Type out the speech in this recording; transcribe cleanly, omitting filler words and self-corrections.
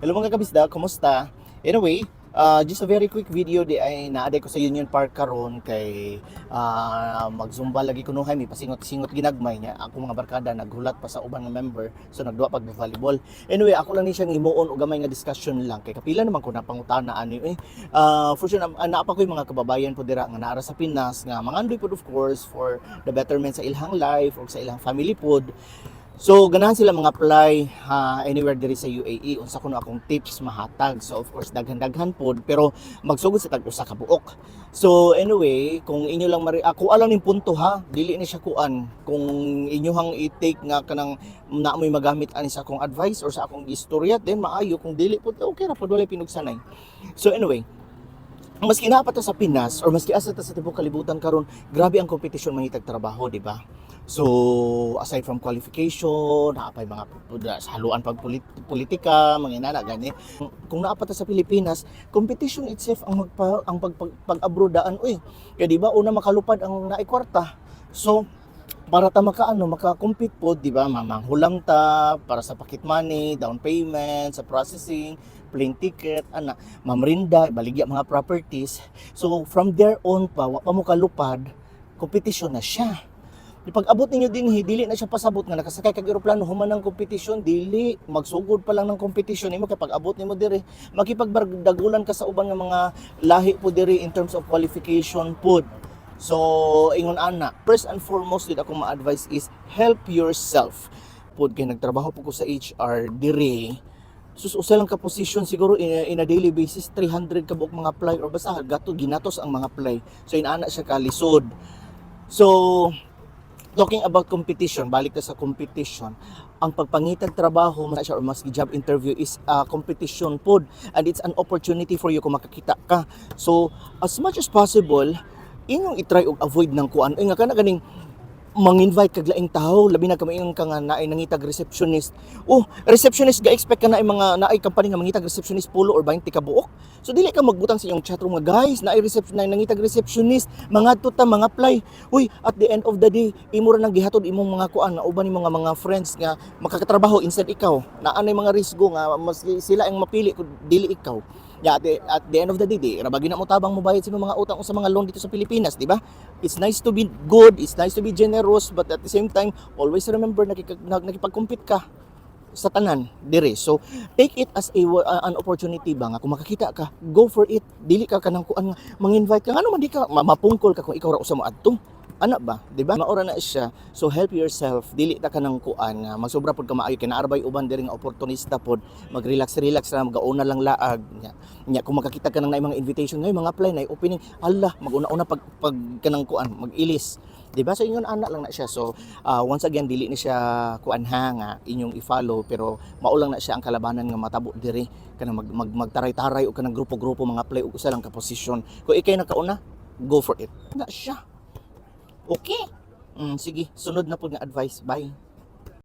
Hello, mga kabisda, kumusta? Anyway, just a very quick video diay. Naa diay ko sa Union Park karon kay magzumba lagi kunuhay, may pasingot-singot ginagmay niya. Ako mga barkada naghulat pa sa uban nga member, so nagduwa pag volleyball. Anyway, ako lang ni siyang himuon og gamay nga discussion lang kay kapila naman ko napangutana ani eh. For sure naa pa ko'y mga kababayan po dira nga naara sa Pinas nga mangandoy pod, of course, for the betterment sa ilang life or sa ilang family pod. So ganahan sila mga apply ha, anywhere diri sa UAE. Unsa kuno akong tips mahatag? So of course daghan-daghan pod, pero magsugod sa tag usa ka buok. So anyway, kung inyo lang mari ako alang ning punto ha, dili ni siya kuan kung inyohang i-take nga kanang na mo'y magamit ani sa akong advice or sa akong istorya, then maayo. Kung dili pod, okay ra pod, walay pinugsanay. So anyway, maski naa pa ta sa Pinas or maski asa ta sa tibuok kalibutan karon, grabe ang competition mangitag trabaho, di ba? So, aside from qualification, naa pay mga sa haluan pag politika, mga inana gani. Kung naa pa ta sa Pilipinas, competition itself ang magpa ang pag, pag, pag-abroad-daan uy. Kaya di ba una makalupad ang naay kwarta. So, para ta makaano, maka-compete po, di ba? Mamanghulam ta para sa pocket money, down payment, sa processing, plane ticket, ana, mamrinda, baligya mga properties. So from there on pa, wa pa mo kalupad, competition na siya. Di pag abot ninyo dinhi, dili na siya pasabot nga nakasakay kag eroplano human ng competition, dili magsugod pa lang ng competition nimo kay pag abot nimo diri, makipagbardagulan ka sa uban nga mga lahi po diri in terms of qualification pod. So, ingon ana, first and foremost did akong ma-advise is help yourself. Pod kay nagtrabaho po ko sa HR diri. Sus, usa lang ka position, siguro in a daily basis 300 ka buok mga apply or basta gato ginatos ang mga apply. So inana siya kalisod. So talking about competition, balik ta sa competition. Ang pagpangitag trabaho mas siya or mas job interview is a competition pod and it's an opportunity for you kung makakita ka. So as much as possible, inyong i-try og avoid ng kuan. Ay nga kana ganing mang-invite kag laing tao, labi na kami yung ka nga naay nangitag receptionist. Oh, receptionist, ga-expect ka na ay mga naay company nga mangitag receptionist pulo or 20 ka buok. So dili ka magbutang sa inyong chatroom nga, "Guys, naay reception, naay nangitag receptionist, mangadto ta, mga apply." Uy, at the end of the day, imo ra nang gihatod imong mga kuan nga uban nimo nga mga friends nga makakatrabaho instead ikaw. Naa nay mga risgo nga mas sila ang mapili kung dili ikaw. Ya, at the end of the day, di ra ba gina mo tabang mo bayad sa imong mga utang o sa mga loan dito sa Pilipinas, di ba? It's nice to be good, it's nice to be generous, but at the same time, always remember nakipag-compete ka sa tanan dire. So, take it as a an opportunity ba nga kung makakita ka, go for it. Dili ka kanang kuan nga mang-invite ka ngano man di ka mapungkol ka kung ikaw ra usa mo adto. Ana ba, di ba? Maura na siya. So help yourself. Dili ta kanang kuan nga magsobra pod ka maayo kay naa ray uban diri nga oportunista pod, mag-relax relax ra, magauna lang laag nya. Nya kung makakita ka ng naay mga invitation ngay mga apply na opening, Allah, maguna-una pag kanang kuan, mag-ilis. Di ba? So ingon ana lang na siya. So once again, dili ni siya kuan ha nga inyong i-follow, pero mao lang na siya ang kalabanan nga matabo diri, kanang mag, mag magtaray-taray o kanang grupo-grupo mga apply og usa lang ka posisyon. Kung ikay nakauna, go for it. Na siya. Okay. Sige, sunod na pud nga advice. Bye.